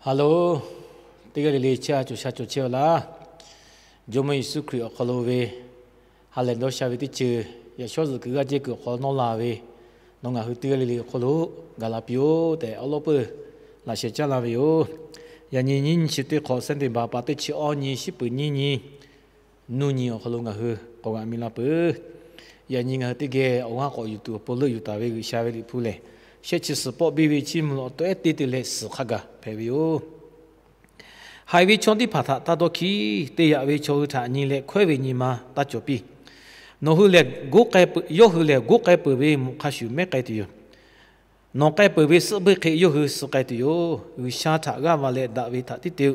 Hello, teˇ g'aˇ le le chehˇ a cawˬ sha cawˬ chehˇ a laˇ. Jawˇmawˇ Yeˍsuˆ Hkriꞈ awˬ hk'aw lo ve ha lehˬ dawˇ sha ve teˇ ceuˬ, yaꞈ shawˉ zuhꞈ kuiˬ g'aˇ jehˇ kuiˬ awˬ hk'aw nawˇ la ve, nawˬ ngaˬ hui teˇ g'aˇ le le awˬ hk'aw lo gaˬ la piˇ-oˆ tehꞈ awˉ lawˉ peuˬ laꞈ sheh caˉ la ve yoˬ. Yaꞈ nyi nyiˇ nyi chi teˇ hk'awꞈ Sunday baˬ pa teˇ chi awˇ nyi shiˉ peuˬ nyiˇ nyi nuˇ nyi awˬ hk'aw lo ngaˬ hui k'awꞈ g'a mi la peuˬ. Yaꞈ nyi ngaˬ hui teˇ geh awˬ g'aˇ k'awꞈ yuˬ tuˬ awˬ pon leuˆ yuˬ taˍ ve G'uiˬsha ve liꞈ hpu lehˬ, shehˆ chi suhˍ pawˆ biˇ ve chiˇ mvuh awˬ tawehˉ teˇ te leh suhˍ hk'a gaˬ hpehꞈ ve yoˬ. Haiˬ ve chaw teˇ hpaˍ htaꞈ taˇ dawˇ hkiˉ. Te yaꞈ ve chaw hui htaꞈ nyi leh hkawehˉ ve nyi ma taˇ cawˬ piˇ. Nawˬ hui lehˬ, yawˇ hui lehˬ goˉ k'ai peuˬ ve mvuhꞈ hk'a shuˍ mehˉ k'ai tuˬ yoˬ. Nawˬ k'ai peuˬ ve suhˆ beuˇ hk'e yawˇ hui suh k'ai tuˬ yoˬ. G'uiˬsha htaꞈ g'aˇ va leh daꞈ ve htaꞈ tiˉ te-o.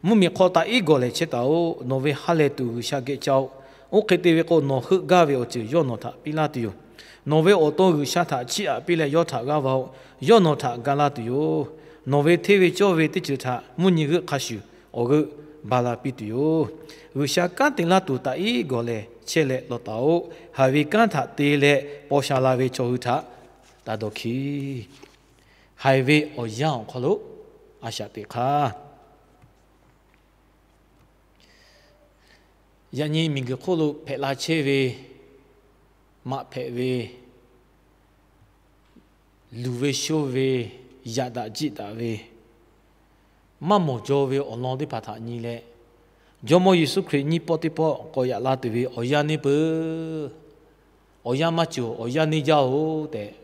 Mvuhˇmiˬ hk'aw taꞈ iˉ gawˬ lehˬ chehˇ taˍ-oꞈ. Nawˬ ve ha lehˬ tuˬ G'uiˬsha geh ca-oꞈ. Oˇ hk'e te ve k'o, nawˬ heuˆ gaˇ ve awˬ ceuˬ yawˇ nawˬ htaꞈ piˇ laˇ tuˬ yoˬ. Nawˬ ve awˬ to G'uiˬsha htaꞈ chiˇ aꞈ piˇ leh yawˇ htaꞈ g'aˇ va-oꞈ. Yawˇ nawˬ htaꞈ ga laˇ tuˬ yoˬ. Nawˬ ve hteˇ ve cawˇ ve teˇ ceuˬ htaꞈ mvuhˇ nyi g'euˆ hk'a shuˍ awˬ g'euˆ ba la piˇ tuˬ yoˬ. G'uiˬsha kanˉ te laˇ tuˬ taꞈ iˉ gawˬ lehˬ chehˇ leh lawˬ taˍ-oꞈ. Haiˬ ve kanˉ htaꞈ te leh paw sha la ve chaw hui htaꞈ taˇ dawˇ hkiˉ. Haiˬ ve awˬ yanˇ awˬ hk'aw lo a shaꞈ teꞈ hk'aˇ, yaꞈ nyi miˬguiˬ hk'oˆ lo hpehꞈ la chehˇ ve, maꞈ hpehꞈ ve, luˬ ve shoˇ ve, yaꞈ daꞈ jiˆ daꞈ ve, maˇ mawˬ jaw ve awˬ lawn teˇ hpaˍ htaꞈ nyi leh, Jawˇmawˇ Yeˍsuˆ Hkriꞈ nyiˇ pawˆ teˇ pawˆ k'awꞈ yaꞈ la tuˬ ve awˬ yanˇ neˇ peuˬ. Awˬ yanˇ maˇ cawˬ, awˬ yanˇ neˇ jaˇ-oˬ tehꞈ,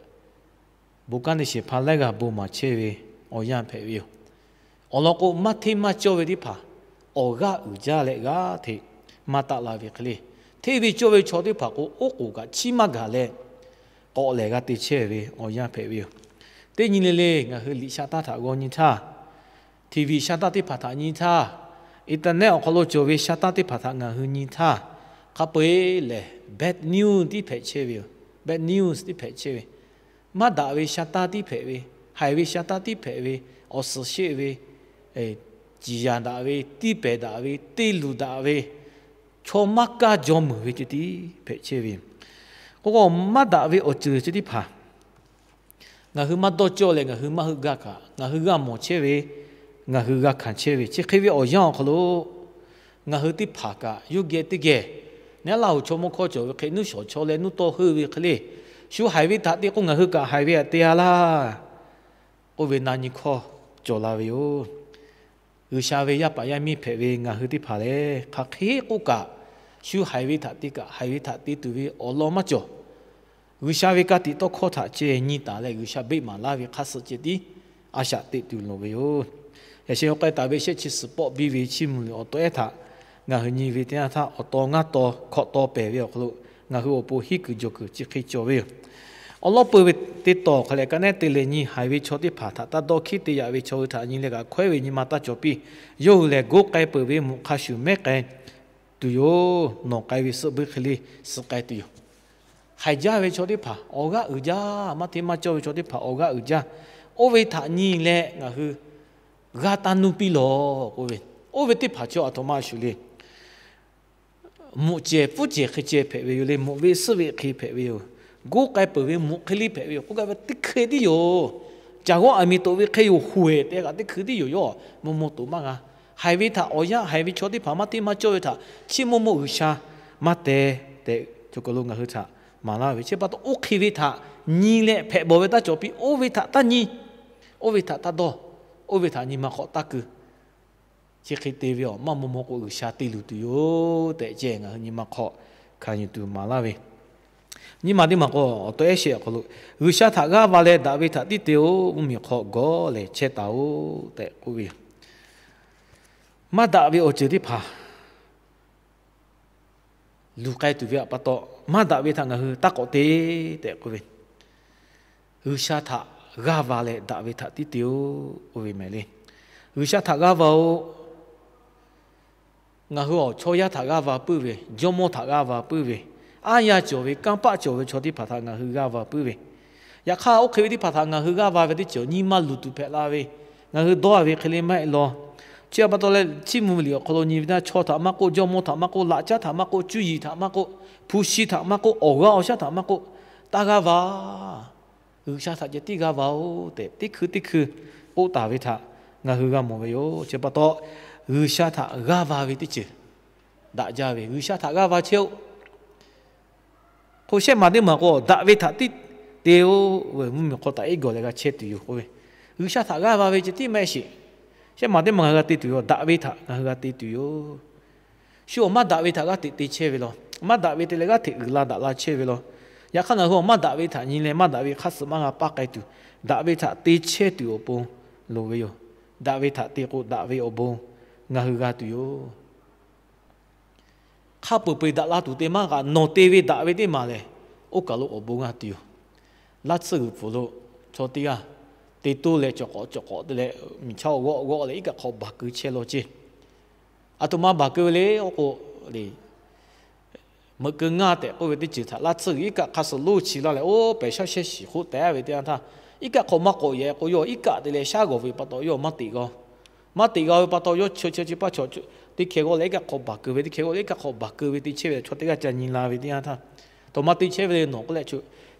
bon kanˉ te shehˍ hpaˇ laiˉ g'aˇ bon maˍ chehˇ ve awˬ yanˇ hpehꞈ ve yoˬ. Awˬ lawn k'o, maˇ hteˇ maˇ cawˇ ve teˇ hpaˍ awˬ g'aˇ uiˍ jaˇ leh g'aˇ hteꞈ maˇ taˆ la ve hk'e le, hteˇ ve cawˇ ve chaw teˇ hpaˍ k'o, oˉ k'oˍ kaꞈ chiˇ maˇ gaˬ leh k'awꞈ lehˬ g'a te chehˇ ve awˬ yanˇ hpehꞈ ve yoˬ. Teˇ nyi le le ngaˬ hui liꞈ sha taˇ htaꞈ g'aw nyi htaˇ, TV sha taˇ teˇ hpaˍ htaꞈ nyi htaˇ, internet awˬ hk'aw lo cawˬ ve sha taˇ teˇ hpaˍ htaꞈ ngaˬ hui nyi htaˇ, hk'a peu-eˬ lehˬ bad news tiˉ hpehꞈ chehˇ ve yoˬ. Bad news tiˉ hpehꞈ chehˇ ve, maˇ daꞈ ve sha taˇ tiˉ hpehꞈ ve, haiˬ ve sha taˇ tiˉ hpehꞈ ve, awˬ suhˍ sheˆ ve, ciˍ yanˍ daꞈ ve, tiˇ pehˍ daꞈ ve, te luˬ daꞈ ve, chaw maˇ kaˇ jaw meuˍ ve ceh tiˉ hpehꞈ chehˇ ve yoˬ. K'o, maˇ daꞈ ve awˬ ceuˬ ceh teˇ hpaˍ ngaˬ hui maˇ dawˇ cawˇ leh ngaˬ hui maˇ heuˆ gaˇ kaꞈ, ngaˬ hui g'a mawˬ chehˇ ve, ngaˬ hui g'a hkanˍ chehˇ ve, chi hk'e ve awˬ yanˇ awˬ hk'aw lo ngaˬ hui teˇ hpaˍ kaꞈ yawˇ geh teˇ geh, neˉ laˇ hoꞈ chaw mawˇ hkawˇ cawˬ ve hk'e, nuˇ shawˍ chaw leh nuˇ tawˇ heuˆ ve hk'e le, shu haiˬ ve htaꞈ te k'o, ngaˬ hui kaꞈ haiˬ ve htaꞈ te-a laˇ k'oˆ ve na nyi hkawˇ cawˬ la ve yoˬ. G'uiˬsha ve yaˇ paˍ yaˇ miˇ hpehꞈ ve ngaˬ hui teˇ hpaˍ lehˬ, hk'aˬ hk'e k'oˆ kaꞈ, shu haiˬ ve htaꞈ te kaꞈ, haiˬ ve htaꞈ te tuˬ ve awˬ lawn maˇ cawˬ. G'uiˬsha ve ka tiꞈ tawˇ hkawˇ htaꞈ ceh nyi taˍ leh, G'uiˬsha beˆ maˍ laˇ ve hk'aˇ suh ceh tiˉ a shaꞈ teꞈ tuˬ loˍ ve yoˬ. Yaꞈ sheh yaw k'ai taˍ ve shehˆ chi suhˍ pawˆ biˇ ve chiˇ mvuh liꞈ awˬ tawehˉ htaꞈ ngaˬ hui nyi ve teˇ yanˇ htaˇ, awˬ taw ngaˇ taw hkawꞈ taw pehˍ ve awˬ hk'aw lo ngaˬ hui awˬ pon hiˉ kuiˬ jawˬ kuiˬ chi hk'e cawˬ ve yoˬ. Awˬ lawn peuˬ ve teˇ taw hk'a leh ka neˉ te leh nyi, haiˬ ve chaw teˇ hpaˍ htaꞈ taˇ dawˇ hkiˉ. Te yaꞈ ve chaw hui htaꞈ nyi leh kaꞈ hkawehˉ ve nyi ma taˇ cawˬ piˇ. Yawˇ hui lehˬ, goˉ k'ai peuˬ ve mvuhꞈ hk'a shuˍ mehˉ k'ai tuˬ yoˬ. Nawˬ k'ai ve suhˆ beuˇ hk'e le suh k'ai tuˬ yoˬ. Haiˬ jaˇ ve chaw teˇ hpaˍ awˬ g'aˇ uiˍ jaˇ, maˇ hteˇ maˇ cawˇ ve chaw teˇ hpaˍ awˬ g'aˇ uiˍ jaˇ. Oˇ ve htaꞈ nyi leh ngaˬ hui g'a taˇ nuˇ piˇ lawˬ k'oˆ ve, oˇ ve teˇ hpaˍ chaw aˬ htoꞈ ma shuˍ le. Mvuhꞈ cehˬ pfuhˇ cehˬ hk'e ceh hpehꞈ ve yoˬ le. Mvuhꞈ ve suhˆ ve hk'e hpehꞈ ve yoˬ. Goˉ k'ai peuˬ ve mvuhꞈ hk'e le hpehꞈ ve yoˬ k'oˆ gaˇ ve teˇ hkui tiˉ yoˬ. Caˬ g'awˇ aˬ miˍ toꞈ ve hk'e yoˬ, huˬ-ehˍ tehꞈ kaꞈ teˇ hkui tiˉ yoˬ. Yawˇ mvuh mvuh toꞈ maˇ g'a. Haiˬ ve htaꞈ awˬ yanˇ, haiˬ ve chaw teˇ hpaˍ maˇ hteˇ maˇ cawˇ ve htaꞈ chiˇ mvuh mvuh G'uiˬsha maˇ teh tehꞈ cawˬ kaˬ lo ngaˬ hui htaꞈ maˍ laˇ ve. Chi pa taw oˇ hk'e ve htaꞈ nyi leh hpehꞈ bawˬ ve taˇ cawˬ piˇ. Oˇ ve htaꞈ taˇ nyi, oˇ ve htaꞈ taˇ dawˇ, oˇ ve htaꞈ nyi ma hk'aw taˇ keu. Chi hk'e te ve awˬ maˇ maw maw k'o, G'uiˬsha te luˬ tuˬ yoˬ tehꞈ ceh ngaˬ hui nyi ma hk'aw hkanˍ yuˬ tuˬ maˍ laˇ ve. Nyi ma teˇ maˬ k'o, awˬ tawehˉ shehˍ awˬ hk'aw lo, G'uiˬsha htaꞈ g'aˇ va leh daꞈ ve htaꞈ tiˉ te-o. Mvuhˇmiˬ hk'aw gawˇ lehˬ chehˇ taˍ-oꞈ tehꞈ k'oˆ ve yoˬ. Maˇ daꞈ ve awˬ ceuˬ teˇ hpaˍ luˬ k'ai tuˬ ve pa taw, maˇ daꞈ ve htaꞈ ngaˬ hui taˇ k'awꞈ te tehꞈ k'oˆ ve, G'uiˬsha htaꞈ g'aˇ va leh daꞈ ve htaꞈ tiˉ te-o k'oˆ ve mehˍ le. G'uiˬsha htaꞈ g'aˇ va-oꞈ. Ngaˬ hui awˬ chaw yaˇ htaꞈ g'aˇ va puiˉ ve, jawˇmawˇ htaꞈ g'aˇ va puiˉ ve, aˉ yaˇ cawˬ ve, kanˇ paˆ cawˬ ve chaw teˇ hpaˍ htaꞈ ngaˬ hui g'aˇ va puiˉ ve, yaꞈ hk'aˇ oˇ hk'e ve teˇ hpaˍ htaꞈ ngaˬ hui g'aˇ va ve teˇ ceuˬ nyi ma luˬ tuˬ hpehꞈ la ve, ngaˬ hui dawˇ ve hk'e le maˇ heˆ law. Chi pa taw leh, chiˇ mvuh ve liꞈ awˬ hk'aw lo nyi ve htaˇ, chaw htaꞈ maˇ k'oˆ, jawˇmawˇ htaꞈ maˇ k'oˆ, laꞈ caˉ htaꞈ maˇ k'oˆ, cuˇ yiˍ htaꞈ maˇ k'oˆ, hpu shi htaꞈ maˇ k'oˆ, awˬ g'aˇ awˬ shaˉ htaꞈ maˇ k'oˆ, taˇ g'aˇ va. G'uiˬsha htaꞈ ceh tiˉ g'aˇ va-oˬ tehꞈ teˇ hkui teˇ hkui k'oˆ taˍ ve htaꞈ ngaˬ hui g'a mawˬ ve yoˬ. Chi pa taw, G'uiˬsha htaꞈ g'aˇ va ve teˇ ceuˬ daꞈ jaˇ ve, G'uiˬsha htaꞈ g'aˇ va chehˇ-oˆ. K'o, shehˆ maˬ teˇ maˬ k'o, daꞈ ve htaꞈ tiˉ te-o ve, mvuhˇmiˬ hk'aw taꞈ iˉ gawˬ leh g'a chehˇ tuˬ yoˬ k'oˆ ve, G'uiˬsha htaꞈ g'aˇ va ve ceh tiˉ maˇ heˆ sheˍ. Shehˆ maˬ teˇ maˬ ngaˬ hui g'a te tuˬ yoˬ, daꞈ ve htaꞈ ngaˬ hui g'a te tuˬ yoˬ. Shu awˬ maˇ daꞈ ve htaꞈ g'aˇ hteꞈ te chehˇ ve law, maˇ daꞈ ve te leh g'aˇ hteꞈ uiˍ la daꞈ la chehˇ ve law. Yaꞈ hk'aˇ, ngaˬ hui awˬ maˇ daꞈ ve htaꞈ nyi leh maˇ daꞈ ve hk'aˇ suh maˇ g'a paˇ k'ai tuˬ, daꞈ ve htaꞈ te chehˇ tuˬ awˬ pon loˍ ve yoˬ. Daꞈ ve htaꞈ te k'o, daꞈ ve awˬ bon ngaˬ hui g'a tuˬ yoˬ. Hk'a peuˬ peuˬ daꞈ la tuˬ te maˇ g'a. Nawˬ te ve daꞈ ve teˇ maˬ lehˬ, oˇ kaˬ lo awˬ bon g'a tuˬ yoˬ. Laˇ tsuhˇ g'uiˬ pfuhˍ lo chaw teˇ g'aˇ te toˇ leh, cawˬ k'awꞈ cawˬ k'awꞈ te leh, miˬ chaˇ g'awˆ g'awˆ leh iˉ kaˆ hk'aw baˬ keu chehˇ law ceˇ. Aˬ htoꞈ ma baˬ keu ve le k'o, le, meuꞈ keu ngaˇ tehꞈ k'oˆ ve teˇ ceuˬ htaꞈ laˇ tsuhˇ g'uiˬ iˉ kaˆ hk'a suh lonˉ chi laˇ leh, oˇ pehˬ shaˉ shehˇ shiˍ hk'oˆ teh ve teˇ yanˇ htaˇ, iˉ kaˆ hk'aw maˇ k'awꞈ yehˬ k'o, yawˇ iˉ kaˆ te leh shaˉ g'awˬ ve pa taw yawˇ maˇ teꞈ g'a. Maˇ teꞈ g'a ve pa taw, yawˇ chi chi chi paˇ chaw teˇ hkeh g'awˆ leh iˉ kaˆ hk'aw baˬ keu ve, teˇ hkeh g'awˆ leh iˉ kaˆ hk'aw baˬ keu ve te chehˇ ve, chaw teˇ g'aˇ ca nyi la ve teˇ yanˇ htaˇ, aˬ htoꞈ ma te chehˇ ve le nawˬ k'oˆ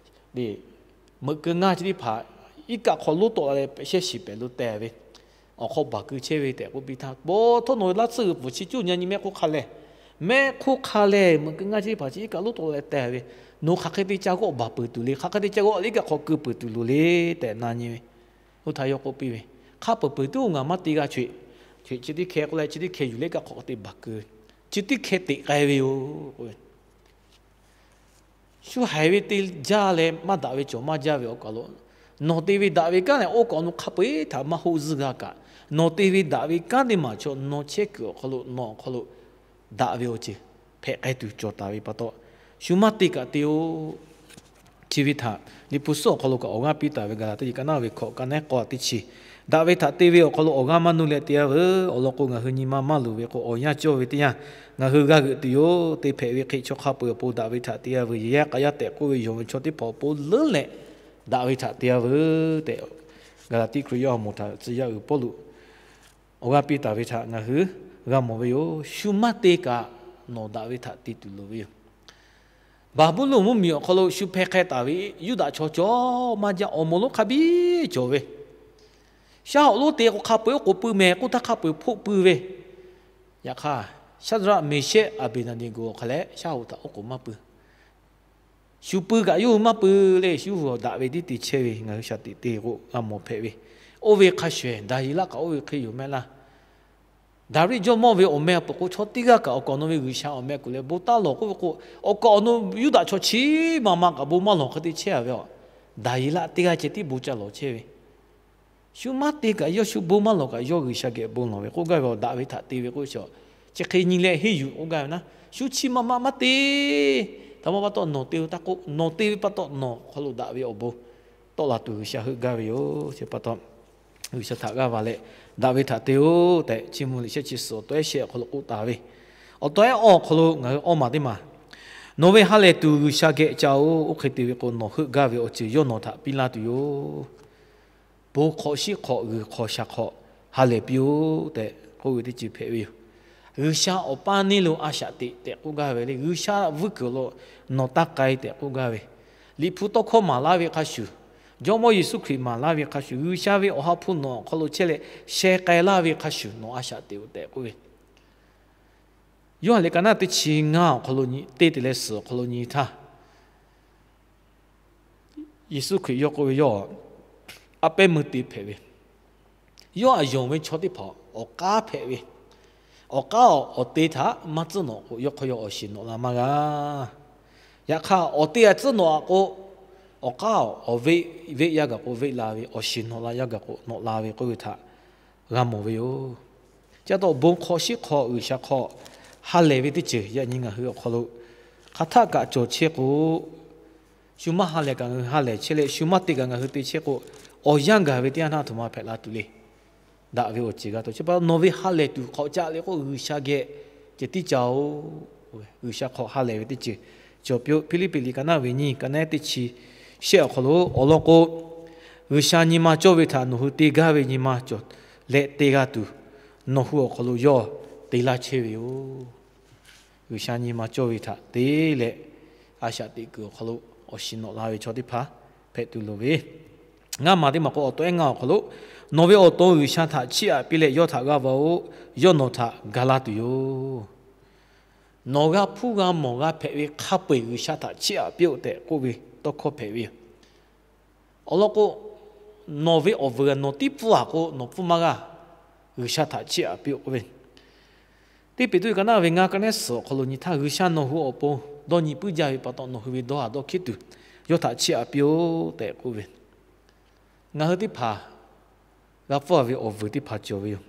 leh, meuꞈ keu ngaˇ chi teˇ hpaˍ iˉ kaˆ hk'aw lonˉ tawˆ la leh pehˬ shehˇ shiˍ pehˬ lo teh ve, awˬ hk'aw baˬ keu chehˇ ve tehꞈ k'oˆ piˇ htaˇ, po htawˇ nawˬ ve laˇ tsuhˇ g'uiˬ pfuhˍ chi cuˇ nyi nyi mehˆ hk'oˆ hk'a leh, mehˆ hk'oˆ hk'a leh meuꞈ keu ngaˇ chi teˇ hpaˍ chi iˉ kaˆ lonˉ tawˆ la leh teh ve, nawˬ hk'aˬ hk'e te ca g'awˆ baˬ peuˬ tuˬ le, hk'aˬ hk'e te ca g'awˆ leh iˉ kaˆ hk'aw keu peuˬ tuˬ loˍ le tehꞈ na nyi ve, oˇ htaˇ yawˇ k'oˆ piˇ ve, hk'a peuˬ peuˬ tuˬ ngaˬ maˇ te g'a chaweh. Chaweh chi teˇ hkeh k'oˆ leh chi teˇ hkeh yuˬ leh iˉ kaˆ hk'aw te baˬ keu, chi teˇ hkeh teꞈ k'ai ve yoˬ. Shu haiˬ ve te jaˇ leh maˇ daꞈ ve cawˬ maˇ jaˇ ve awˬ kaˬ lo, nawˬ te ve daꞈ ve kanˉ lehˬ, oˇ kaꞈ awˬ nu hk'a peu-eˬ htaꞈ maˇ hoˆ zuhˇ g'a kaꞈ, nawˬ te ve daꞈ ve kanˉ teˇ maˬ chaw nawˬ chehˇ kuiˬ awˬ hk'aw lo, nawˬ awˬ hk'aw lo daꞈ ve awˬ ceuˬ hpehꞈ k'ai tuˬ cawˬ taˍ ve pa taw, shu maˇ te kaꞈ te-o. Chi ve htaꞈ Liꞈ hpu suhˉ awˬ hk'aw lo kaꞈ awˬ g'aˇ piˇ taˍ ve, Gaˍlaˍtiˆ liꞈ ka naˉ ve hkawꞈ ka nehˉ k'awˇ teˇ chi, daꞈ ve htaꞈ te ve awˬ hk'aw lo awˬ g'aˇ maˇ nuˇ leh te-a veuˬ. Awˬ lawn k'o, ngaˬ hui nyi ma maˇ luˬ ve k'o, awˬ yanˇ cawˇ ve teˇ yanˇ ngaˬ hui g'a g'euꞈ tuˬ yoˬ. Te hpehꞈ ve hk'e chaw hk'a peu-eˬ awˬ pon daꞈ ve htaꞈ te-a veuˬ. Yehˬ yaˇ k'a yaˇ tehꞈ k'oˆ ve yonˍ ve chaw teˇ hpaˍ awˬ pon leuˉ leh daꞈ ve htaꞈ te-a veuˬ tehꞈ, Gaˍlaˍtiˆ Hkriꞈ yaˇ awˬ moˍ htaꞈ tcuh yaˇ uiˍ Pawˇluꞈ awˬ g'aˇ piˇ taˍ ve htaꞈ ngaˬ hui g'a mawˬ ve yoˬ. Shu maˇ te kaꞈ nawˬ daꞈ ve htaꞈ te tuˬ loˍ ve yoˬ. Baˍbuˍlonˍ mvuhˇmiˬ awˬ hk'aw lo shu hpeh hk'e taˍ ve Yuˇdaꞈ chaw cawˬ maˇ jaˇ, awˬ moˍ lonˉ hk'a biˇ cawˬ ve, shaˉ hoꞈ lonˉ te k'o hk'a peu-eˬ oˉ k'oˍ pui mehˍ k'oˆ htaˇ hk'a peu-eˬ hpoˆ pui ve. Yaꞈ hk'aˇ, Shaˍdraˆ, Meˍshehˆ, Aˍbeˍnaˍneˍgoˍ awˬ hk'a leh shaˉ hoꞈ htaꞈ oˉ k'oˍ maˇ pui. Shu pui kaꞈ yawˇ hui maˇ pui le. Shu hui daꞈ ve tiˉ te chehˇ ve ngaˬ hui shaˍ tiꞈ te k'o g'a mawˬ hpehꞈ ve. Oˇ ve hk'a shuˍ shuˍ, Daˍyeˍlaˆ kaꞈ oˇ ve hk'e yoˬ mehˆ laˇ. Daˍriˆ jawˇmawˇ ve awˬ meh awˬ pon k'o, chaw teˇ g'aˇ kaꞈ awˬ kaˍ awˬ nu ve G'uiˬsha awˬ meh kuˬ leh bon taˇ lawˬ k'oˆ ve k'o, awˬ kaˍ awˬ nu Yuˇdaꞈ chaw chi maˇ maˇ kaꞈ bon maˇ lawˬ hk'e te chehˇ-a ve. Daˍyeˍlaˆ teˇ g'aˇ ceh tiˉ bon ca lawˬ chehˇ ve. Shu maˇ te kaꞈ yawˇ, shu bon maˇ lawˬ kaꞈ yawˇ G'uiˬsha geh bon lawˬ ve k'oˆ gaˇ ve, daꞈ ve htaꞈ te ve k'oˆ ve chi hk'e nyi leh henˇ yuˬ k'oˆ gaˇ ve naˉ, shu chi maˇ maˇ maˇ te. Htaꞈ ma pa taw nawˬ te ve taˇ k'oˆ, nawˬ te ve pa taw nawˬ awˬ hk'aw lo daꞈ ve awˬ bon tawˆ la tuˬ G'uiˬsha heuˆ gaˇ ve yoˬ. Chi pa taw G'uiˬsha htaꞈ g'aˇ va leh, daꞈ ve htaꞈ te-o tehꞈ, Chiˇ mvuh liꞈ shehˆ chi suhˍ awˬ tawehˉ shehˆ awˬ hk'aw lo k'oˆ taˍ ve. Awˬ tawehˉ awˬ hk'aw lo ngaˬ hui awˇ maˬ teˇ maˬ, nawˬ ve ha lehˬ tuˬ G'uiˬsha geh ca-o. Oˇ hk'e te ve k'o, nawˬ heuˆ gaˇ ve awˬ ceuˬ yawˇ nawˬ htaꞈ piˇ laˇ tuˬ yoˬ. Bon hk'awꞈ shiˉ hk'awꞈ, g'uiˬ hk'awꞈ shaˍ hk'awꞈ ha lehˬ piˇ-oˆ tehꞈ k'oˆ ve teˇ ceuˬ hpehꞈ ve yoˬ. G'uiˬsha awˬ paˇ neˇ lo a shaꞈ teꞈ tehꞈ k'oˆ gaˇ ve le. G'uiˬsha vuiˇ kuiˬ lo nawˬ taˇ k'ai tehꞈ k'oˆ gaˇ ve. Liꞈ hpu tawˇ hkawˇ maˍ laˇ ve hk'a shuˍ, Jawˇmawˇ Yeˍsuˆ Hkriꞈ maˍ laˇ ve hk'a shuˍ, G'uiˬsha ve awˬ ha hpu nawˬ awˬ hk'aw lo chehˇ leh sheh k'ai laˇ ve hk'a shuˍ nawˬ a shaꞈ teꞈ-oꞈ tehꞈ k'oˆ ve. Yoˇhanˬ liꞈ ka naˉ teˇ chi ngaˇ awˬ hk'aw lo nyi, teˇ te leh suhˍ awˬ hk'aw lo nyi htaˇ, Yeˍsuˆ Hkriꞈ yawˇ k'oˆ ve, yawˇ a pehˉ meuˇ te hpehꞈ ve, yawˇ a yonˍ ve chaw teˇ hpaˍ awˬ k'aˉ hpehꞈ ve, awˬ k'aˉ awˬ te htaꞈ maˇ tcuhˉ nawꞈ k'o, yawˇ hk'aw yaw awˬ shiˍ nawꞈ la maˇ g'a. Yaꞈ hk'aˇ, awˬ te a tcuhˉ nawꞈ a k'o, awˬ k'aˉ awˬ veˆ, veˆ yaˇ gaˬ k'o veˆ la ve, awˬ shiˍ nawꞈ la yaˇ gaˬ k'o nawꞈ la ve k'oˆ ve htaꞈ g'a mawˬ ve yoˬ. Chi pa taw, bon hk'aw shiˉ hk'aw, G'uiˬsha hk'aw ha lehˬ ve teˇ ceuˬ yaꞈ nyi ngaˬ hui awˬ hk'aw lo hk'aˬ htaˆ kaꞈ cawˬ chehˇ k'o, shu maˇ ha lehˬ kaꞈ ngaˬ hui ha lehˬ chehˇ leh, shu maˇ te kaꞈ ngaˬ hui te chehˇ k'o, awˬ yanˇ gaˬ ve teˇ yanˇ htaˇ a htoꞈ ma hpehꞈ la tuˬ le. Daꞈ ve awˬ ceuˬ g'a taw. Chi pa taw, nawˬ ve ha lehˬ tuˬ hk'awꞈ ca leh k'o, G'uiˬsha geh ceh tiˉ ca-oꞈ. G'uiˬsha hk'aw ha lehˬ ve teˇ ceuˬ cawˬ piˇ-oˆ. Hpiˇliˇpiˆ liꞈ ka naˉ ve nyiˇ, ka naˉ teˇ chi shehˆ awˬ hk'aw lo awˬ lawn k'o, G'uiˬsha nyi ma cawˇ ve htaꞈ nawˬ hui te gaˇ ve nyi ma cawˬ leh te g'a tuˬ, nawˬ hui awˬ hk'aw lo yawˇ te laˇ chehˇ ve yoˬ. G'uiˬsha nyi ma cawˇ ve htaꞈ te leh, a shaꞈ teꞈ kuiˬ awˬ hk'aw lo awˬ shiˍ nawꞈ la ve chaw teˇ hpaˍ hpehꞈ tuˬ loˍ ve. Ngaˇ maˬ teˇ maˬ k'o, awˬ to ehˉ ngaˇ awˬ hk'aw lo, nawˬ ve awˬ to G'uiˬsha htaꞈ chiˇ aꞈ piˇ leh yawˇ htaꞈ g'aˇ va-oˆ. Yawˇ nawˬ htaꞈ ga laˇ tuˬ yoˬ. Nawˬ g'a hpuˇ g'a mawˬ g'a hpehꞈ ve hk'a peu-eˬ G'uiˬsha htaꞈ chiˇ aꞈ piˇ-oˆ tehꞈ k'oˆ ve tawˇ hkawˇ hpehꞈ ve yoˬ. Awˬ lawn k'o, nawˬ ve awˬ vuiˬ nawˬ tiˉ pfuhˇ-a k'o, nawˬ pfuhˇ maˇ g'aˇ. G'uiˬsha htaꞈ chiˇ aꞈ piˇ-oˆ k'oˆ ve, teˇ Peˍtruˆ ka naˉ ve ngaˇ ka nehˉ suhˍ awˬ hk'aw lo nyi htaˇ, G'uiˬsha nawˬ hui awˬ pon dawˇ nyi puiˉ jaˇ ve pa taw, nawˬ hui ve dawˇ haˍ dawˇ hkiˉ tuˬ yawˇ htaꞈ chiˇ aꞈ piˇ-oˆ tehꞈ k'oˆ ve, ngaˬ hui teˇ hpaˍ g'a pfuhˇ-a ve awˬ vuiˬ teˇ hpaˍ cawˬ ve yoˬ.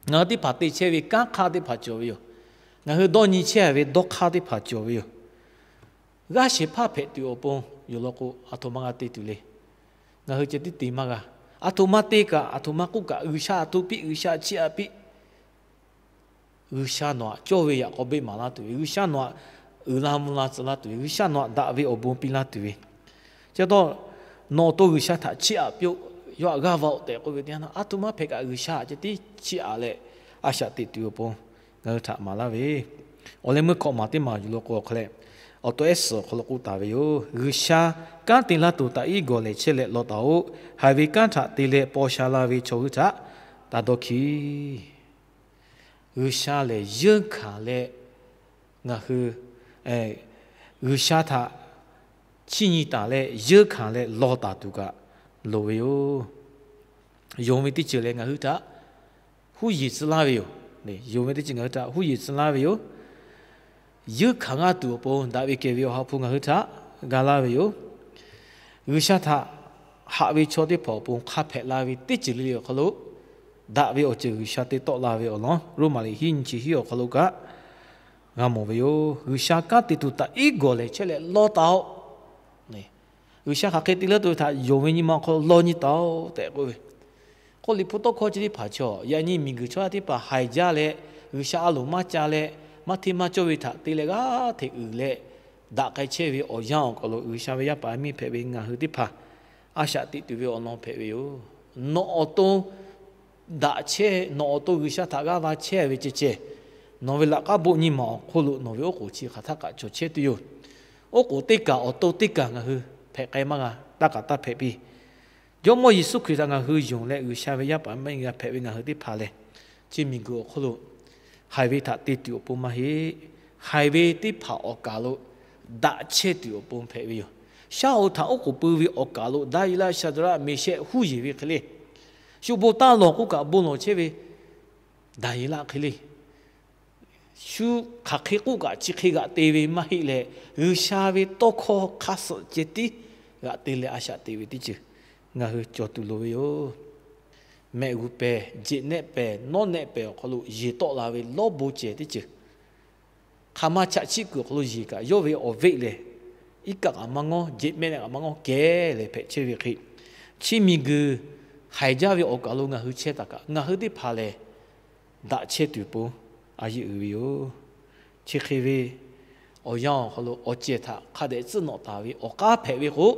Ngaˬ hui teˇ hpaˍ te chehˇ ve kanˉ hk'aˇ teˇ hpaˍ cawˬ ve yoˬ. Ngaˬ hui dawˇ nyi chehˇ ve dawˇ hk'aˇ teˇ hpaˍ cawˬ ve yoˬ. G'aˇ shehˍ hpaˇ hpehꞈ tuˬ awˬ pon yoˬ law k'o, aˬ htoꞈ ma g'a te tuˬ le. Ngaˬ hui ceh tiˉ te maˇ g'a. Aˬ htoꞈ ma te kaꞈ, aˬ htoꞈ ma k'oˆ kaꞈ, G'uiˬsha aꞈ hto piˇ, G'uiˬsha chiˇ aꞈ piˇ. G'uiˬsha nawˬ aꞈ cawˇ ve yaꞈ k'aw beˆ maˍ laˇ tuˬ ve, G'uiˬsha nawˬ aꞈ uiˍ la mvuh la tcuh laˇ tuˬ ve, G'uiˬsha nawˬ aꞈ daꞈ ve awˬ bon piˇ laˇ tuˬ ve, chi pa taw nawˬ awˬ to G'uiˬsha htaꞈ chiˇ aꞈ piˇ-oˆ, yawˇ htaꞈ g'aˇ va-oˆ tehꞈ k'oˆ ve teˇ yanˇ, aˬ htoꞈ ma hpehꞈ kaꞈ G'uiˬsha aꞈ ceh tiˉ chiˇ aꞈ leh a shaꞈ teꞈ tuˬ awˬ pon ngaˬ hui htaꞈ maˍ laˇ ve, awˬ leh meuˇ hkawꞈ maˬ teˇ maˬ yuˬ law k'o, awˬ hk'a leh awˬ to ehˉ suhˍ awˬ hk'aw lo k'oˆ taˍ ve yoˬ. G'uiˬsha kanˉ te laˇ tuˬ taꞈ iˉ gawˬ lehˬ chehˇ leh law taˍ-oꞈ. Haiˬ ve kanˉ htaꞈ te leh paw sha la ve chaw hui htaꞈ taˇ dawˇ hkiˉ. G'uiˬsha lehˬ yeunˇ hkanˍ leh ngaˬ hui G'uiˬsha htaꞈ chiˇ nyi taˍ leh yeunˇ hkanˍ leh law taˍ tuˬ kaꞈ loˍ ve yoˬ. Yonˍ ve teˇ ceuˬ lehˬ ngaˬ hui htaꞈ huˉ yeˬ tcuh laˇ ve yoˬ. Yonˍ ve teˇ ceuˬ ngaˬ hui htaꞈ huˉ yeˬ tcuh laˇ ve yoˬ. Yeunˇ hkanˍ g'a tuˬ awˬ pon daꞈ ve kehˬ ve Awˬ ha hpu ngaˬ hui htaꞈ ga laˇ ve yoˬ. G'uiˬsha htaꞈ haꞈ ve chaw teˇ hpaˍ awˬ pon hk'a hpehꞈ la ve teˇ ceuˬ le le awˬ hk'aw lo, daꞈ ve awˬ ceuˬ G'uiˬsha te tawˆ la ve awˬ lawn Roˉmaꞈ liꞈ hiˉ nyi chi hiˉ awˬ hk'aw lo kaꞈ g'a mawˬ ve yoˬ. G'uiˬsha kanˉ te tuˬ taꞈ iˉ gawˬ lehˬ chehˇ leh law taˍ-oꞈ. G'uiˬsha hk'aˬ hk'e te laˇ tuˬ ve htaꞈ yonˍ ve nyi ma awˬ hk'aw lo law nyi taˍ-oꞈ tehꞈ k'oˆ ve, k'oˆ liꞈ hpu tawˇ hkawˇ chi teˇ hpaˍ chaw yaꞈ nyi miˬguiˬ chaw yaˇ teˇ hpaˍ haiˬ jaˇ leh, G'uiˬsha a loˍ maˇ ca leh, maˇ hteˇ maˇ cawˇ ve htaꞈ te leh g'aˇ hteꞈ uiˍ leh, daꞈ k'ai chehˇ ve awˬ yanˇ awˬ hk'aw lo G'uiˬsha ve yaˇ paˍ miˇ hpehꞈ ve ngaˬ hui teˇ hpaˍ a shaꞈ teꞈ tuˬ ve awˬ lawn hpehꞈ ve yoˬ. Nawˬ awˬ to daꞈ chehˇ, nawˬ awˬ to G'uiˬsha htaꞈ g'aˇ va chehˇ ve ceh ceh, nawˬ ve laꞈ k'aˉ boˆ nyi ma awˬ hk'oˆ lo nawˬ ve oˉ k'oˍ chi hk'aˬ htaˇ kaꞈ cawˬ chehˇ tuˬ yoˬ. Oˉ k'oˍ teˇ kaˬ awˬ to teˇ kaˬ ngaˬ hui hpehꞈ k'ai maˇ g'a, taˇ kaꞈ taˇ hpehꞈ piˇ. Jawˇmawˇ Yeˍsuˆ Hkriꞈ htaꞈ ngaˬ hui yonˍ leh G'uiˬsha ve yaˇ paˍ miˇ g'a hpehꞈ ve ngaˬ hui teˇ hpaˍ lehˬ, chi miˬguiˬ awˬ hk'oˆ lo haiˬ ve htaꞈ te tuˬ awˬ pon maˇ heˆ. Haiˬ ve teˇ hpaˍ awˬ kaˍ lo daꞈ chehˇ tuˬ awˬ pon hpehꞈ ve yoˬ. Shaˉ hoꞈ htaꞈ oˉ k'oˍ pui ve awˬ kaˍ lo Daˍyeˍlaˆ, Shaˍdraˆ, Meˍshehˆ, huˉ yeˬ ve hk'e le, shu bon taˇ lawˬ k'oˆ kaꞈ bon lawˬ chehˇ ve Daˍyeˍlaˆ hk'e le, shu hk'aˬ hk'e k'oˆ kaꞈ chi hk'e g'aꞈ te ve maˇ heˆ leh, G'uiˬsha ve tawˇ hkawˇ hk'aˇ suh ceh tiˉ g'aꞈ te leh a shaꞈ teꞈ ve teˇ ceuˬ ngaˬ hui cawˬ tuˬ loˍ ve yoˬ. Mehˆ g'uˇ pehˍ, jeꞈ nehˆ pehˍ, nawˉ nehˆ pehˍ awˬ hk'aw lo yeˬ tawˆ la ve lawˉ bon cehˬ teˇ ceuˬ, hk'aˬ ma chaꞈ chiˆ kuiˬ awˬ hk'aw lo yeˬ kaꞈ, yawˇ ve awˬ veˆ lehˬ iˉ kaˆ kaꞈ maˇ ngawˉ, jeꞈ mehˆ leh kaꞈ maˇ ngawˉ kehˬ leh hpehꞈ chehˇ ve hk'e, chi miˬguiˬ haiˬ jaˇ ve awˬ kaˍ lo ngaˬ hui chehˇ taˍ kaꞈ, ngaˬ hui teˇ hpaˍ lehˬ daꞈ chehˇ tuˬ pon a yeˆ uiˍ ve yoˬ. Chi hk'e ve awˬ yanˇ awˬ hk'aw lo awˬ cehˬ htaꞈ hk'a dehꞈ tcuhˉ nawꞈ taˍ ve awˬ k'aˉ hpehꞈ ve k'o,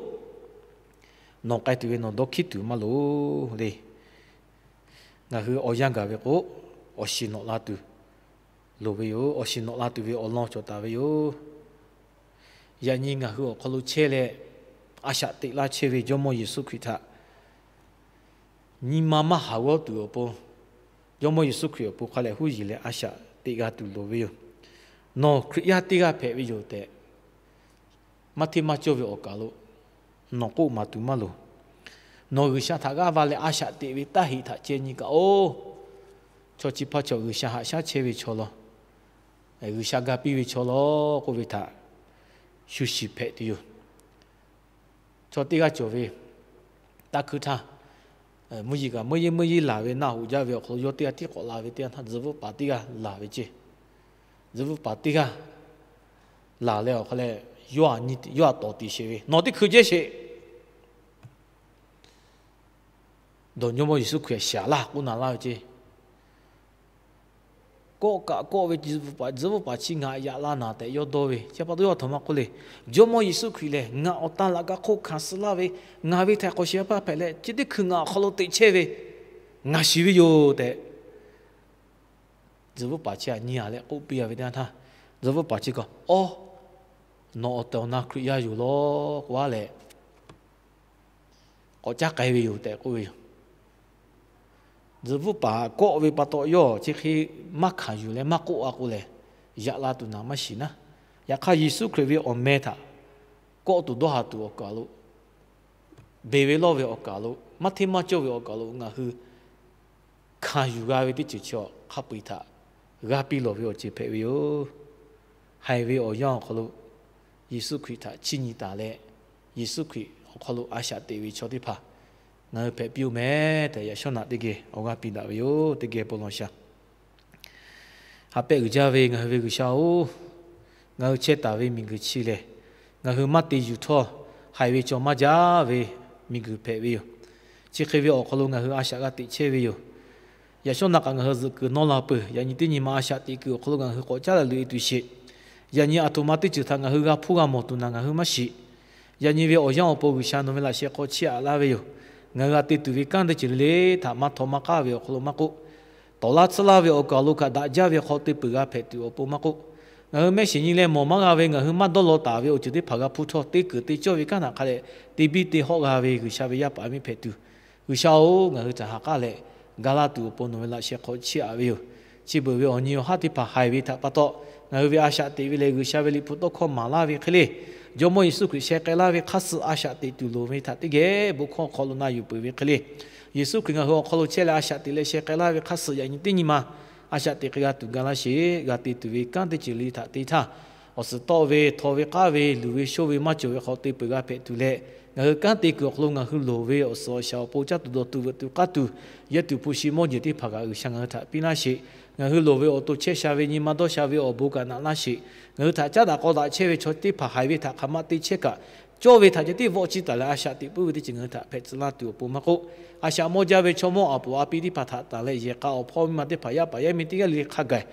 nawˬ k'ai tuˬ ve nawˬ dawˇ hkiˉ tuˬ maˇ loˍ le. Ngaˬ hui awˬ yanˇ gaˬ ve k'o, awˬ shiˍ nawꞈ la tuˬ loˍ ve yoˬ. Awˬ shiˍ nawꞈ la tuˬ ve awˬ lawn cawˬ taˍ ve yoˬ. Yaꞈ nyi ngaˬ hui awˬ hk'aw lo chehˇ leh, a shaꞈ teꞈ laˇ chehˇ ve Jawˇmawˇ Yeˍsuˆ Hkriꞈ htaꞈ nyi ma maˇ haˍ g'awˇ tuˬ awˬ pon, Jawˇmawˇ Yeˍsuˆ Hkriꞈ awˬ pon hk'a lehˬ huˉ yeˬ leh a shaꞈ teꞈ g'a tuˬ loˍ ve yoˬ. Nawˬ Hkriꞈ yaˇ teˇ g'aˇ hpehꞈ ve yoˬ tehꞈ, maˇ hteˇ maˇ cawˇ ve awˬ kaˍ lo nawˬ k'oˆ maˍ tuˬ maˇ loˍ. Nawˬ G'uiˬsha htaꞈ g'aˇ va leh a shaꞈ teꞈ ve taˇ heꞈ htaꞈ ceh nyi kaꞈ, oˇ, chaw chi hpaˇ chaw G'uiˬsha haꞈ shaˉ chehˇ ve chaw law, G'uiˬsha ga piˇ ve chaw law k'oˆ ve htaꞈ shu shiˍ hpehꞈ tuˬ yoˬ. Chaw teˇ g'aˇ cawˬ ve, taˇ hkuiˇ htaˇ, mvuhˇ yeˬ kaꞈ meuˇ yeˇ meuˇ yeˇ laˬ ve naˆ hoꞈ jaˇ ve awˬ hk'aw lo yawˇ teˇ g'aˇ tiˉ k'awꞈ la ve teˇ yanˇ htaˇ, tzuhꞈ veuˆ paˍ teˇ g'aˇ laˬ ve ceˇ. Tzuhꞈ veuˆ paˍ teˇ g'aˇ laˬ leh awˬ hk'a leh, yawˇ htaꞈ tawˍ tiˍ sheˍ ve, Nawˬ teˇ hkui jehˇ sheˍ. Dawˬ Jawˇmawˇ Yeˍsuˆ Hkriꞈ shaˍ laˇ k'oˆ na laˇ ve ceˇ. Kawˆ kaꞈ kawˆ ve, tzuhꞈ veuˆ paˍ chi ngaˬ yaꞈ la naˍ tehꞈ yawˇ dawˇ ve, chi pa taw yawˇ aˬ htoꞈ ma k'oˆ le. Jawˇmawˇ Yeˍsuˆ Hkriꞈ lehˬ ngaˬ awˬ tan laꞈ ka hk'oˆ hkanˍ suh laˇ ve, ngaˬ ve htaiˍ hk'awꞈ shehˍ hpaˇ hpehꞈ leh, chi teˇ hkui ngaˬ awˬ hk'aw lo teꞈ chehˇ ve, ngaˬ shiˍ ve yoˬ tehꞈ, tzuhꞈ veuˆ paˍ chi htaꞈ nyi a leh k'oˆ piˇ a ve teˇ yanˇ htaˇ, tzuhꞈ veuˆ paˍ chi kaꞈ, Awˇ, nawˬ awˬ tehˬ awˬ na Hkriꞈ yaˇ yoˬ law k'oˆ a leh, k'awꞈ caˇ k'ai ve yoˬ tehꞈ k'oˆ ve yoˬ. Tzuhꞈ bvuhˆ paˍ kawˆ ve pa taw yawˇ chi hk'e maˇ hkanˍ yuˬ leh maˇ k'oˆ a k'o lehˬ, yaꞈ la tuˬ naˍ maˇ shiˍ naˉ. Yaꞈ hk'aˇ, Yeˍsuˆ Hkriꞈ ve awˬ meh htaꞈ kawˆ tuˬ dawˇ haˍ tuˬ awˬ kaˍ lo, beˬ ve lawˇ ve awˬ kaˍ lo, maˇ hteˇ maˇ cawˇ ve awˬ kaˍ lo ngaˬ hui hkanˍ yuˬ g'a ve teˇ ceuˬ chi hk'a peu-eˬ htaꞈ g'a piˇ lawˬ ve awˬ ceuˬ hpehꞈ ve yoˬ. Haiˬ ve awˬ yanˇ awˬ hk'aw lo Yeˍsuˆ Hkriꞈ htaꞈ chiˇ nyi taˍ leh, Yeˍsuˆ Hkriꞈ awˬ hk'aw lo a shaꞈ teꞈ ve chaw teˇ hpaˍ ngaˬ hui hpehꞈ piˇ-oˆ meh tehꞈ, yaꞈ shawˉ naꞈ teˇ geh awˬ g'aˇ piˇ daꞈ ve yoˬ. Teˇ geh bon lawˬ shaˍ. Ha pehˆ uiˍ jaˇ ve ngaˬ hui ve G'uiˬsha-oˬ, ngaˬ hui chehˇ taˍ ve miˬguiˬ chi lehˬ, ngaˬ hui maˇ te yuˬ htawˇ, haiˬ ve chaw maˇ jaˇ ve miˬguiˬ hpehꞈ ve yoˬ. Chi hk'e ve awˬ hk'aw lo ngaˬ hui a shaꞈ g'a teꞈ chehˇ ve yoˬ. Yaꞈ shawˉ naꞈ kaꞈ ngaˬ hui zuhꞈ kuiˬ nawˇ la peuˬ. Yaꞈ nyi teˇ nyi ma a shaꞈ teꞈ kuiˬ awˬ hk'aw lo ngaˬ hui k'awꞈ caˉ daꞈ loꞈ-e tuˬ sheˍ. Yaꞈ nyi aˬ htoꞈ ma teˇ ceuˬ htaꞈ ngaˬ hui g'a hpuˇ g'a mawˬ tuˬ naˍ ngaˬ hui maˇ shiˍ. Yaꞈ nyi ve awˬ yanˇ awˬ pon G'uiˬsha nawˬ ve laꞈ sheh hk'aw chiˇ aꞈ laˇ ve yoˬ. Ngaˬ hui g'a te tuˬ ve kanˉ teˇ ceuˬ le le htaꞈ maˇ htaw maˇ k'aˉ ve awˬ hk'aw lo maˇ k'oˆ, tawˍ laˇ tsuhˇ laˇ ve awˬ kaˍ awˬ lo kaꞈ daꞈ jaˇ ve hk'aw te peuˬ g'a hpehꞈ tuˬ awˬ pon maˇ k'oˆ, ngaˬ hui mehˆ shiˍ nyi leh mawˬ maˇ g'a ve ngaˬ hui maˇ dawˇ law taˍ ve awˬ ceuˬ teˇ hpaˍ g'a hpuˇ htawˇ, teˇ keunˍ te cawˇ ve kanˉ htaꞈ hk'a dehꞈ te biˇ te hawˆ g'a ve G'uiˬsha ve yaˇ paˍ miˇ hpehꞈ tuˬ, G'uiˬsha-oˬ, ngaˬ hui htaꞈ ha k'aˉ leh ga laˇ tuˬ awˬ pon nawˬ ve laꞈ sheh hk'aw chiˇ aꞈ ve yoˬ. Chi beuꞈ ve awˬ nyi awˬ haˉ teˇ hpaˍ haiˬ ve htaꞈ pa taw, ngaˬ hui ve a shaꞈ teꞈ ve leh G'uiˬsha ve liꞈ hpu tawˇ hkawˇ maˍ laˇ ve hk'e le, Jawˇmawˇ Yeˍsuˆ Hkriꞈ sheh k'ai laˇ ve hk'aˇ suh a shaꞈ teꞈ tuˬ loˍ ve htaꞈ teˇ geh bon hkawˇ awˬ hk'aw lo na yuˬ peuˬ ve hk'e le, Yeˍsuˆ Hkriꞈ ngaˬ hui awˬ hk'aw lo chehˇ leh a shaꞈ teꞈ leh sheh k'ai laˇ ve hk'aˇ suh yaꞈ nyi teˇ nyi ma a shaꞈ teꞈ k'ai g'a tuˬ ga laˇ sheˍ. G'a te tuˬ ve kanˉ teˇ ceuˬ le htaꞈ te htaˇ, awˬ suhˍ tawˆ ve, htaw ve, k'aˉ ve, luˬ ve, shonˇ ve, maˇ cawˬ ve hk'aw te peuˬ g'a hpehꞈ tuˬ leh, ngaˬ hui kanˉ te kuiˬ awˬ hk'aw lo ngaˬ hui loˍ ve awˬ suhˍ awˬ shaˍ awˬ pon caˇ tuˬ dawˬ tuˬ veuꞈ tuˬ k'aˇ tuˬ, yehˇ tuˬ hpu shi mawˇ jeˬ teˇ hpaˍ kaꞈ G'uiˬsha ngaˬ hui htaꞈ piˇ laˇ sheˍ. Ngaˬ hui loˍ ve awˬ to chehˇ sha ve, nyi ma dawˇ sha ve awˬ bon kaꞈ naꞈ laˇ sheˍ. Ngaˬ hui htaꞈ caˉ daꞈ k'aw daꞈ chehˇ ve chaw teˇ hpaˍ haiˬ ve htaꞈ hk'aˬ ma te chehˇ kaꞈ, cawˇ ve htaꞈ ceh tiˉ vawˆ ciˇ taˍ leh a shaꞈ teꞈ puiˉ ve teˇ ceuˬ ngaˬ hui htaꞈ hpehꞈ tcuh laˇ tuˬ awˬ pon maˇ k'oˆ, a shaꞈ mawˇ jaˇ ve chaw mawˇ aˬ puˍ a pi teˇ hpaˍ htaꞈ tanˬ leh yehˬ k'a awˬ hpawˇ miˇ ma teˇ hpaˍ yaˇ paˍ yaˇ miˇ teˇ g'aˇ le le hk'a gaˬ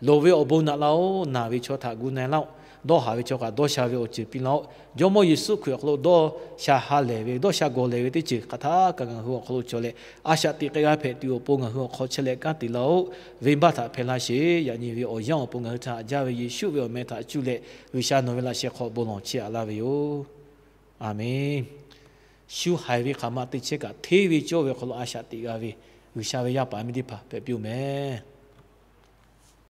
loˍ ve awˬ bon naꞈ laˇ-oˆ. Naˬ ve chaw htaꞈ gu na-e laˇ-oˆ. Dawˇ haˍ ve chaw kaꞈ dawˇ sha ve awˬ ceuˬ piˇ laˇ-oˆ. Jawˇmawˇ Yeˍsuˆ Hkriꞈ awˬ hk'aw lo dawˇ sha ha lehˬ ve, dawˇ sha gawˬ lehˬ ve teˇ ceuˬ hk'aˬ htaˇ kaꞈ ngaˬ hui awˬ hk'aw lo cawˬ leh, a shaꞈ teꞈ k'ai g'a hpehꞈ tuˬ awˬ pon ngaˬ hui awˬ hk'aw chehˇ leh kanˉ te laˇ-oˆ. Venˇbaˆ htaꞈ hpehˇ laˇ sheˍ. Yaꞈ nyi ve awˬ yanˇ awˬ pon ngaˬ hui htaꞈ haꞈ jaˇ ve Yeˍsuˆ ve awˬ meh htaꞈ cuˇ leh G'uiˬsha nawˬ ve laꞈ sheh hk'aw bon lawˬ chiˇ aꞈ laˇ ve yoˬ. Aˬmenˍ. Shu haiˬ ve hk'aˬ ma te chehˇ kaꞈ hteˇ ve cawˇ ve awˬ hk'aw lo a shaꞈ teꞈ g'a ve G'uiˬsha ve yaˇ paˍ miˇ teˇ hpaˍ hpehꞈ piˇ-oˆ meh.